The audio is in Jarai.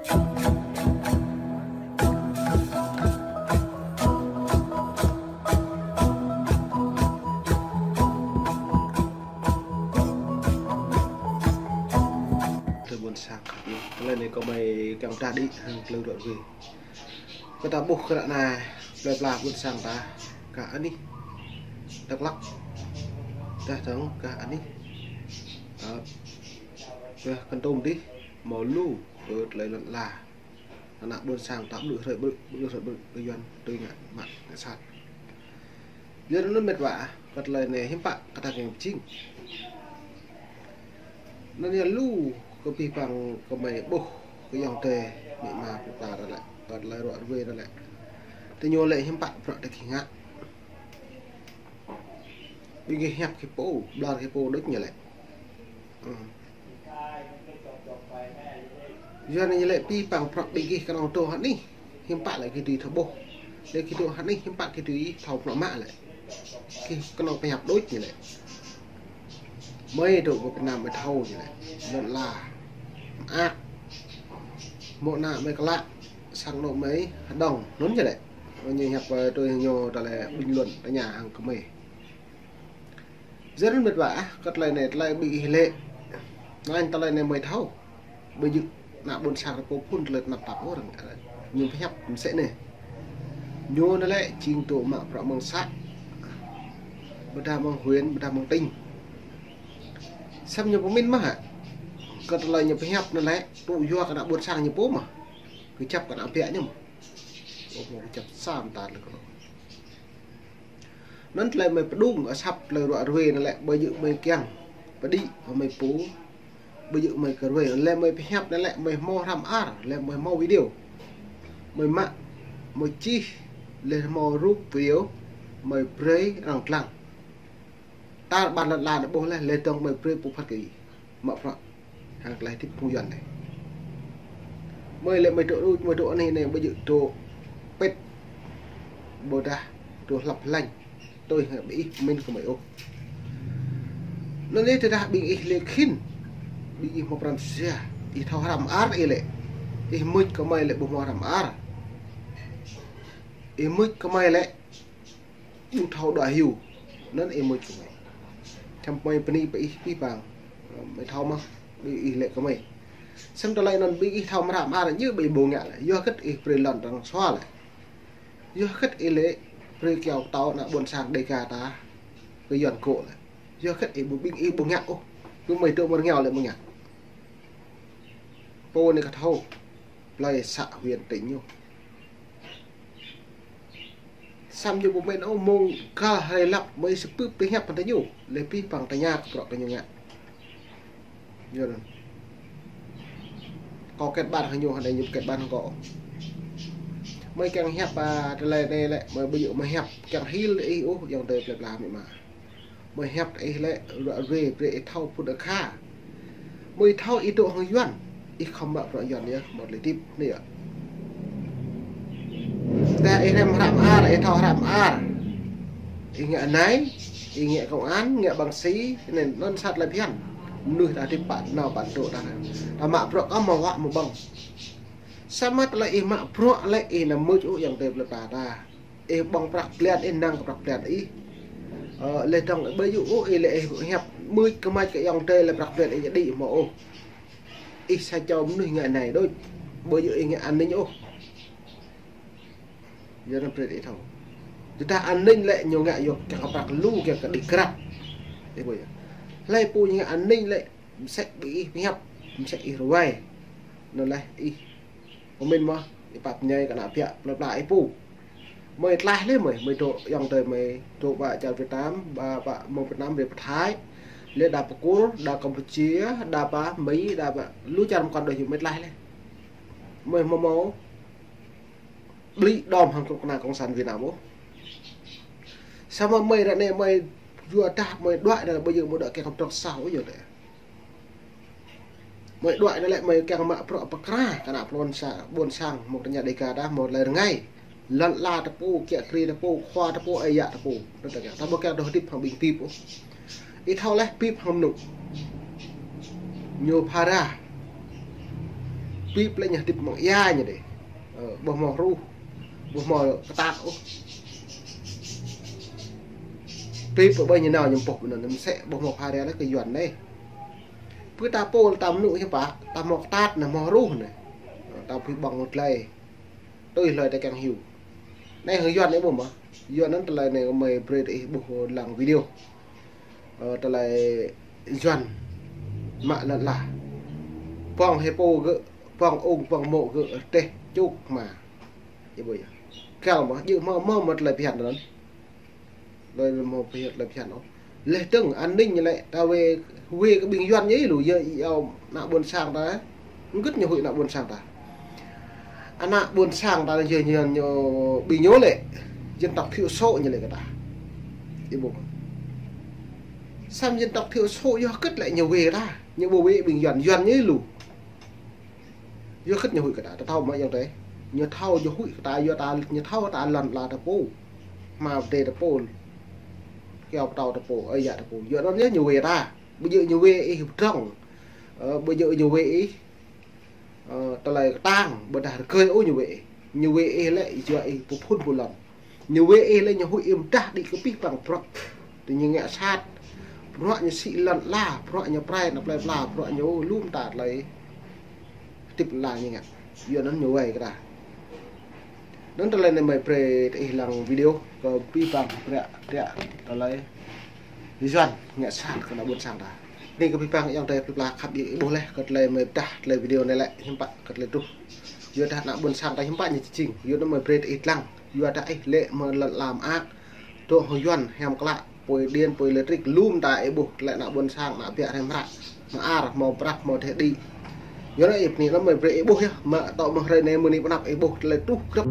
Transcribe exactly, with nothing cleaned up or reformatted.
Tơlơi ƀôn sang, tơlơi anai kâo mơ̆ kiăng pơdah đĭ hăng tơlơi ră ruai. Kơ ta ƀuh kơ ră anai, plơi pla ƀôn sang ta, kah anih Dak Lak, dah dong kah anih, ơ, kah Kon Tum dih, hmâo lu kơ tơlơi lŏn ala. Ană ƀôn sang ta ƀrư̆ hrơi ƀrư̆, ƀrư̆ hrơi ƀrư̆, tơjuan tui ngă mă ngă sat. Yua anŭn mĕt wa, kơ tơlơi anai hiư̆m pă kơ ta kiăng pơjing. Anŭn yơh lu kơ abih bang gơmơi ƀuh kơ ayŏng adơi, amĭ ama, pơpă ta lĕ, kơ tơlơi ră ruai ta lĕ. Tơ ñu lĕ hiư̆m pă bruă ta kiăng ngă. Ƀing gih hiăp kơ pô, ƀlŏr kơ pô đôč ñu lĕ. Ư. Yua anŭn lĕ abih bang prăk ƀing gih kơnơ̆ng dŏ hă anih, hiư̆m pă lĕ gih dưi thâo ƀuh. Lĕ gih dŏ hă anih, hiư̆m pă gih dưi thâo prăk mă lĕ. Gih kơnơ̆ng pơhiăp đôč ñu lĕ. Mơi dŏ pơ Việt Nam mơi thâo ñu lĕ. Lŏn ala. Mơak. Mơ̆ ană mơi klă, sang anŏ mơi hơđong, anŭn ñu lĕ. Ñu hiăp, ơ, tui ñu tơlơi bình luận, tơña hăng gơmơi. Yua anŭn mĕt wa ah, kơ tơlơi anai, tơlơi ƀing ih lĕ. Anŭn tơlơi anai mơi thâo. Ƀu djơ̆ ană ƀôn sang ta pô phun tơlơi tơnap tap ôh arăng. Ñu pơhiăp mơsĕ anai. Ñu anŭn lĕ jing dŏ mă bruă mơ̆ng să. Ƀôdah mơ̆ng huyện, ƀôdah mơ̆ng tỉnh. Samơ̆ ñu pơmĭn mơ̆ hă. Kơ tơlơi ñu pơhiăp anŭn lĕ, tŭ yua kơ ană ƀôn sang ñu pô mơ̆. Kơjăp kơ ană ƀiă ñu mơ̆. Ôh, mơ̆ kơjăp sa mơta lĕ kơ anŭn. Anŭn tơlơi mơi pơđung asăp tơlơi ră ruai anŭn lĕ ƀu djơ̆ mơi kiăng pơđĭ kơ mơi pô, ƀu djơ̆ mơi kơ ruai, lĕ mơi pơhiăp anŭn lĕ mơi hmâo hrăm ar, lĕ mơi hmâo video. Mơi mă, mơi čih, lĕ hmâo rup video, mơi brơi arăng lăng. Tar ƀar lŏn ala anai ƀuh lĕ, lĕ dong mơi brơi pơphat kơ ih. Mă bruă hăng tơlơi hơdip phung Yuan anai. Mơi lĕ mơi dŏ đôč, mơi dŏ anih anai ƀu djơ̆ dŏ pĭt. Ƀôdah dŏ hlăp hlăñ. Tui hăng ƀing ih pơmĭn kơ mơi ôh. Anŭn yơh tơdah ƀing ih lĕ khĭn. Ƀing ih hmâo pran jua. Ih thâo hrăm ar ih lĕ. Ih mưč kơ mơi lĕ ƀu hmâo hrăm ar. Ih mưč kơ mơi lĕ ƀu thâo đuaĭ hyu. Anŭn ih mưč kơ mơi. Čăm mơi bơni pơ ih abih bang. Mơi thâo mơ̆, ƀing ih lĕ kơ mơi. Samơ̆ tơlơi anŭn ƀing ih thâo mơ̆ hrăm ar ñu ƀu ih ƀu ngă lĕ. Yua hơget ih brơi lŏn arăng sua lĕ. Yua hơget ih lĕ brơi kiao tâo ană ƀôn sang Đêga ta. Kơ Yuan gŏ lĕ. Yua hơget ih ƀu ƀing ih ƀu ngă ôh. Kơ mơi dŏ mơ̆ rơngiao lĕ ƀu ngă. Pô anai kơ thâo. Plơi să huyện tỉnh ñu. Samơ̆ ñu ƀu mĭn ôh mơ̆ng gah hrơi lăp mơi sơpưp pơhiăp hăng tơ ñu. Lĕ abih bang tơña kơ bruă kơ ñu ngă. Yua anŭn. Kâo kĕt ƀan hăng ñu hăng anai ñu kĕt ƀan hăng kâo. Mơi kiăng hiăp, a, tơlơi anai lĕ, mơi ƀu djơ̆ mơi hiăp kiăng hil ih ôh, ayŏng adơi plơi pla amĭ ama. Mơi hiăp ih lĕ, ră ruai brơi ih thâo phŭn akha. Mơi thâo ih dŏ hăng Yuan, ih khŏm mă bruă Yuan yơh, mơ̆ tơlơi hơdip anai yơh. Tơdah ih hrăm hrăm ar, ih thâo hrăm ar. Ih ngă anai, ih ngă công an, ngă bằng sĩ, anŭn, anŭn sat tơlơi phiăn. Mơnuih ta hơdip pă nao pă dŏ ta. Ta mă bruă kơ mơ̆ wă mơ̆ ƀơ̆ng. Samơ̆ tơlơi ih mă bruă lĕ ih anăm mưč ôh ayŏng adơi plơi pla ta. Ih ƀơ̆ng prăk blan ih năng kơ prăk blan ih. Ơ, lĕ dong ƀu djơ̆ ôh ih lĕ ih hiăp mưč kơ mač kơ ayŏng adơi lĕ prăk blan ih đĭ hmâo ôh. Ih sa čô mơnuih ngă anai đôč. Ƀu djơ̆ ih ngă an ninh ôh. Yua anŭn brơi ih thâo. Tơdah an ninh lĕ ñu ngă yua kiăng kơ prăk lu kiăng kơ đĭ krăp. Ih ƀuh yơh. Hlơi pô ñu ngă an ninh lĕ msĕ ƀing ih pơhiăp, msĕ ih ruai. Anŭn lĕ ih pơmĭn mơ̆, ih pap ñai kơ ană ƀiă plơi pla ih pô. Mơi tlaih lĕ mơi, mơi dŏ ayŏng adơi mơi dŏ pơ čar Việt Nam, pơ, pơ mơ̆ng Việt Nam brơi pơ Thái. Lĕ đa pơ Kur, đa Campuchia, đa pơ Mi, đa pơ lu čar mơkăn đôč yơh mơi tlaih lĕ. Mơi hmâo hmâo ƀlĭ đom hăng kơnuk kơna cộng sản Việt Nam ôh. Samơ̆ mơi ră anai mơi yua dah mơi đuaĭ dah ƀu djơ̆ mơi đuaĭ kiăng kơ trŏk sa ôh yơh lĕ. Mơi đuaĭ anŭn lĕ mơi kiăng mă bruă pơkra kơ ană ƀôn sa-, ƀôn sang mơ̆ng tơña Đêga ta hmâo tơlơi rơngai. Lŏn ala ta pô, kiă kriê ta pô, khua ta pô, ơi yă ta pô. Anŭn ta kiăng, ta ƀu kiăng dŏ hơdip hăng ƀing bip ôh. Ih thâo lĕ bip hăng mơnŭ. Ñu phara. Bĭ plĕ ñu hơdip mơ̆ng ia ñu đĕ. Ơ, ƀu hmâo hruh, ƀu hmâo kơtat ôh. Bĭ pơ ƀơi ñu nao ñu pŏk ƀơi anŭn, mơsĕ ƀu hmâo phara lĕ kơ Yuan anai. Bơ ta pô ta mơnŭ hiư̆m pă, ta hmâo kơtat anai, hmâo hruh anai. Ơ, ta bĭ ƀơ̆ng mơ̆ng tơlơi. Tui hlơi ta kiăng hyu. Anai hăng Yuan anai ƀu mơ̆. Yuan anŭn tơlơi anai mơi brơi tơ ih ƀuh lăng video. Ơ, tơlơi Yuan mă lŏn ala. Pŏng hơpô gơ̆, pŏng ung, pŏng mô̆ gơ̆ rơteh čuk hma. Ih ƀuh yơh. Kăl mơ̆, djơ̆ hmâo, hmâo mơ̆ tơlơi phiăn anŭn. Tơlơi hmâo phiăn, tơlơi phiăn ôh. Leh dơ̆ng an ninh ñu lĕ, ta wê, wê kơ ƀing Yuan ñu lu, yơh, yơh, ană ƀôn sang ta. Hơget ñu huĭ ană ƀôn sang ta. Ană ƀôn sang ta ñu, ñu, ñu ƀing ñu lĕ dân tộc thiểu số ñu lĕ kơ ta. Ih ƀuh. Samơ̆ dân tộc thiểu số yơh hơget lĕ ñu wê ta. Ñu ƀu wê ƀing Yuan, Yuan ñu lu. Yua hơget ñu huĭ kơ ta, ta thâo mơ̆ ayŏng adơi. Ñu thâo ñu huĭ kơ ta, yua ta, ñu thâo ta lŏn ala ta pô. Hma pơdai ta pô. Kyâo pơtâo ta pô, ơi yă ta pô. Yua anŭn yơh ñu wê ta. Ƀu djơ̆ ñu wê ih pơdrŏng. Ơ, ƀu djơ̆ ñu wê ih, ơ, tơlơi kơtang, ƀôdah rơgơi ôh ñu wê ih. Ñu wê ih lĕ, yua ih pơphun pơlŏn. Ñu wê ih lĕ ñu huĭ ih mơdah đĭ kơ abih bang bruă. Tơ ñu ngă sat. Bruă ñu sĭ lŏn ala, bruă ñu pơrai ană plơi pla, bruă ñu lu mơta tơlơi hơdip ala ñu ngă. Yua anŭn ñu wai kơ ta. Anŭn tơlơi anai mơi brơi tơ ih lăng video kơ abih bang bruă, bruă tơlơi Yuan ngă sat kơ ană ƀôn sang ta. Anai kơ abih bang ayŏng adơi plơi pla khăp ih ƀuh leh kơ tơlơi mơi pơdah tơlơi video anai lĕ hiư̆m pă kơ tơlơi truh. Yua dah ană ƀôn sang ta hiư̆m pă ñu či jing. Yua anŭn mơi brơi tơ ih lăng. Yua dah ih lĕ mơ̆ng lŏn ala mơak. Dŏ hăng Yuan hiam klă, apui điện, apui lêtrik, lu mơta ih ƀuh, tơlơi ană ƀôn sang, ană ƀiă hrĕm hră, mơar, hmâo prăk, hmâo teh đĭ. Yua anŭn ih bơni anŭn mơi brơi ih ƀuh yơh, mă tŏ mơ̆ng hrơi anai mơ̆ng anai pơ anăp ih ƀuh tơlơi truh grăp.